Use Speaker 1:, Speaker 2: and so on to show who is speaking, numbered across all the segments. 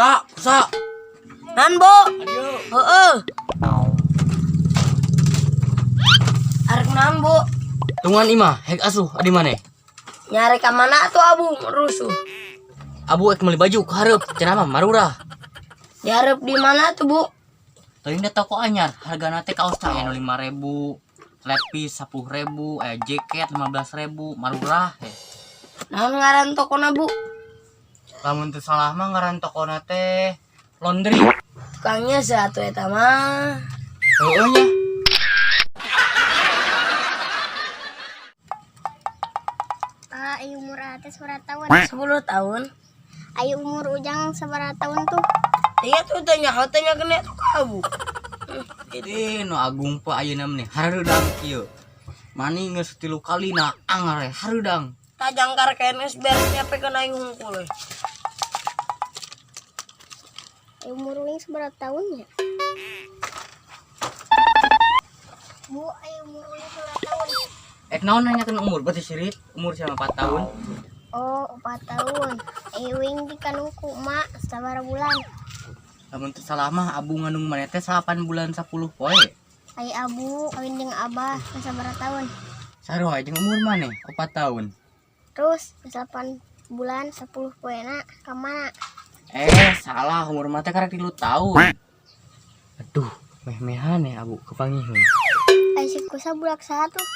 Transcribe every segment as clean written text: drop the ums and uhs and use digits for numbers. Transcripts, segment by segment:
Speaker 1: Kusa, kusa.
Speaker 2: Nan, Bu.
Speaker 1: Adio.
Speaker 2: Heeh. Arek naon, Bu?
Speaker 1: Tungguan imah, hek asuh adi maneh.
Speaker 2: Nyari ka mana atuh abu rusuh?
Speaker 1: Abu ek meuli baju ka hareup, cenah mah marurah.
Speaker 2: Dihareup di mana tuh, Bu?
Speaker 1: Teuing da toko anyar, hargana teh kaos teh aya nu 5.000, lepis 10.000, aya jaket 15.000, marurah heh.
Speaker 2: Naon ngaran tokona, Bu?
Speaker 1: Lamun teu salah mah ngaran tokona teh laundry.
Speaker 2: Tukangnya satu eta mah.
Speaker 1: Heueuh nya.
Speaker 3: Ah, ayo umur ate sabaraha tahun?
Speaker 2: 10 tahun.
Speaker 3: Ayo umur Ujang sabaraha tahun tuh?
Speaker 2: Iya tuh tanya, kau tanya kena tuh ka Abu.
Speaker 1: Ih, nu agung pa ayeuna mah hareudang kieu. Mani geus 3 kalina angare hareudang.
Speaker 2: Tajangkar kenes beres nyampe ke naing hungkul.
Speaker 3: Ayo umur Uing sabaraha tahun ya? Bu, ayo umur Uing sabaraha tahun?
Speaker 1: Ek naon nanyakeun umur berarti sirit, umur sama 4 tahun.
Speaker 3: Oh, 4 tahun. Ayo Uing dikandung ku emak sabaraha bulan?
Speaker 1: Lamun teu salah mah abu ngandung maneh teh 8 bulan 10 poe.
Speaker 3: Ayo abu kawin jeung abah sabaraha tahun?
Speaker 1: Sarua jeung umur maneh 4 tahun.
Speaker 3: Terus 8 bulan 10 poena ka mana?
Speaker 1: Salah umur mah teh karek 3 tahun. Aduh, meh-mehan ya abu kepangiheun.
Speaker 3: Ayo si kusa budak saha tuh?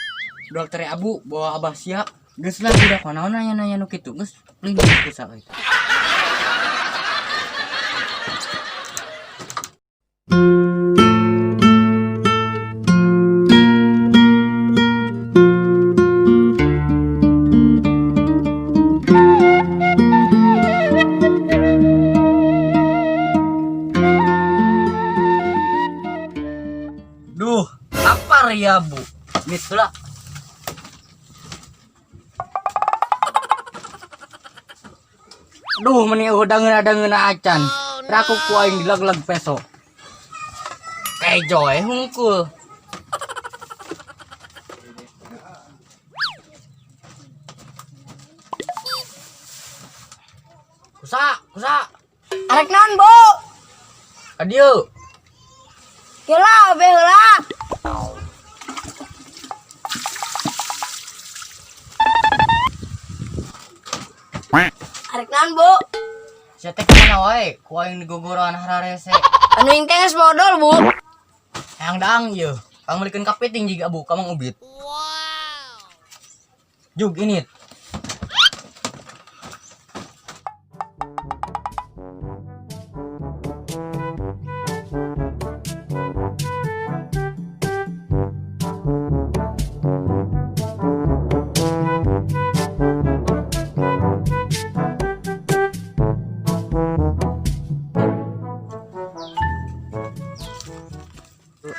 Speaker 1: Budak tere abu bawa abah sia. Geus lah budak naon nanya-nanya nu kitu geus lindung kusa euy. Duh, lapar ya bu. Mit lah. Duh, meni udah ngeuna acan. Raku ku aing dilag-lag peso. Kejo hungkul. Kusa, kusa.
Speaker 2: Arek naon, Bu?
Speaker 1: Adieu.
Speaker 2: Heula, be heula. Arek naon, Bu?
Speaker 1: Sia teh kemana wae? Ku aing digogoran hararese.
Speaker 2: Anu aing teh geus modal, Bu.
Speaker 1: Hayang daang ieu. Kang meulikeun kapiting jiga abu ka Mang Ubit. Wow. Jug ini.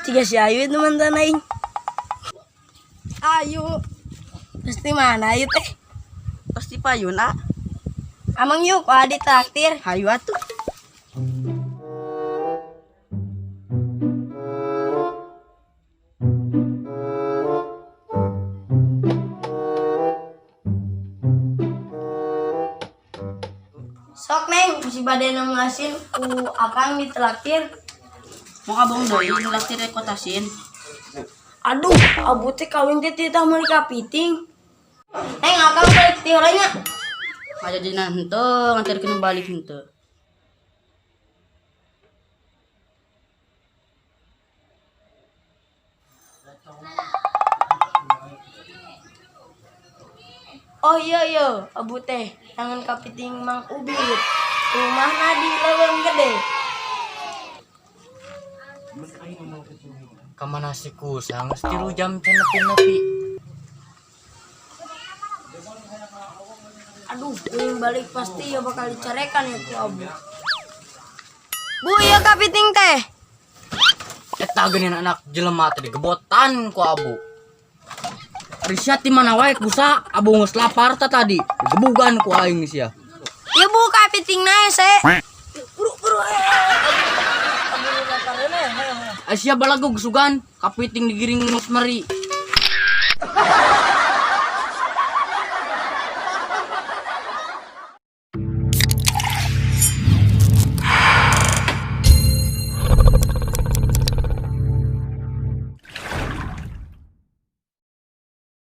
Speaker 2: Tiga si Ayu itu mantan aing.
Speaker 4: Ayu,
Speaker 2: Pasti mana Ayu teh?
Speaker 4: pasti payun ah.
Speaker 2: Amang yuk, kalau ditraktir.
Speaker 4: Hayu atuh.
Speaker 2: Sok neng, si bade nemu asin ku akang ditraktir.
Speaker 4: Mau abang deui ditraktir kota sin.
Speaker 2: Aduh, abu teh kawin teh titah meuli kapiting. Neng, akang balik ti heula nya.
Speaker 4: Ngajajina henteu, nganterkeun balik henteu.
Speaker 2: Oh iya iya, abu teh tangan kapiting Mang Ubit. Rumahna di Leuweung Gede.
Speaker 1: Kamana si Kusa geus 3 jam teh nepi-nepi.
Speaker 2: Aduh, kuing balik pasti ya bakal dicarekan ya ku abu. Bu, iya kapiting teh.
Speaker 1: Eta geuning anak jelema teh digebotan ku abu. Risya di mana wae Kusa? Abu geus lapar ta tadi. Digebugan ku aing sia.
Speaker 2: Ya bu kapiting nae se. Buru buru abu lapar
Speaker 1: Asia balagog sugan kapiting digiring geus meri.